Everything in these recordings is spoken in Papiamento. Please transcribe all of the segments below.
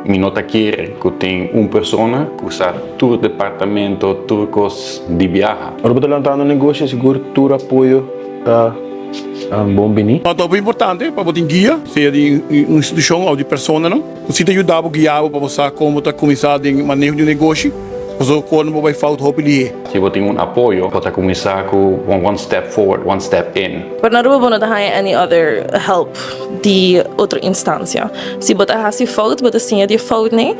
Mi no ta kere ku tin un persona ku sa tur departamento, tur kos di biaha. Ora bo ta lantando un negoshi sigur tur apoyo ta bon bini. Ta hopi importante pa bo tin guia, sea di un institushon òf di personanan ku si ta yuda bo, guia bo pa bo sa kon bo ta kuminsá den maneho di un negoshi, pasobra kor no bo bai fout hopi lihé. Si bo tin un apoyo, bo ta kuminsá ku one step forward, one step in. Pero na Aruba bo no ta haña any other help di otro instancia. Si bo ta haci fout, bo ta siña di e fout nei,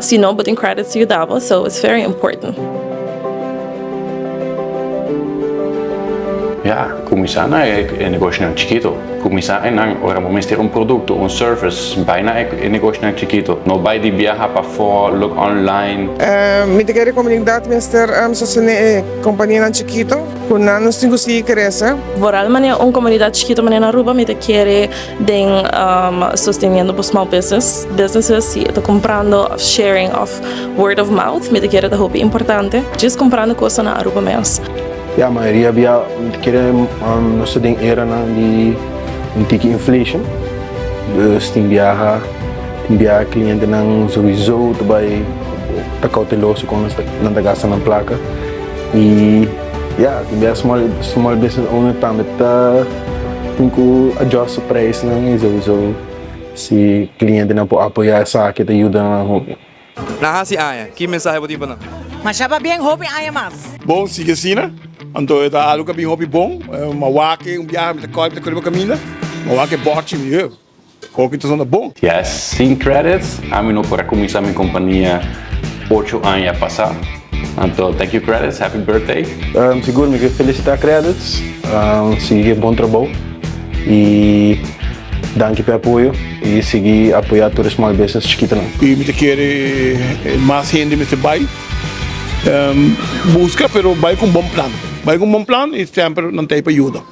si no bo tin credits ta yuda bo, so it's very important. Ya, kuminsá na e negoshonan chikito. Kuminsá einan ora bo mester un produkto, un service, bai na e negoshonan chikito. No bai di biaha pafó, look online. Mi ta kere komunidat mester sostené e kompanianan chikito ku nan nos tin ku sigui krese. Vooral manera un komunidat chikito manera na Aruba mi ta kere den sosteniendo bo small business, businesses si e ta kumprando of sharing of word of mouth mi ta kere ta hopi importante. Djis kumprando kosnan na Aruba mes. Ya mayoria bia mi ta kere nos ta den eranan di un tiki inflation dus tin biaha tin biaha clientenan souiso ta bai ta cauteloso con nan ta gasta nan placa y ya tin biaha small small business owner tambe ta tin cu adjust su prijsnan y souiso si clientenan por apoya esaki ta yuda nan hopi. Nan hasi aña. Ki mensahe bo tin pa nan? Masha pabien hopi aña mas. Bon sigui asina, anto e ta algu ku a bin hopi bon. Mi wak un biaha mi ta kòre mi ta kore pa kaminda, mi wak e bòchi mi di, hopi ta sona bon. Yes, sin credits ami no por a kuminsá mi kompania ocho aña pasá. Anto thank you credits, happy birthday. Sigur mi ke felisitá credits, sigui ke bon trabou i. Danki pa e apoyo y sigui apoya tur e small business chikitonan. Y mi ta kere mas hende mester bay busca pero bay cu un bon plan. Bay cu un bon plan y semper nan ta ey pa yuda.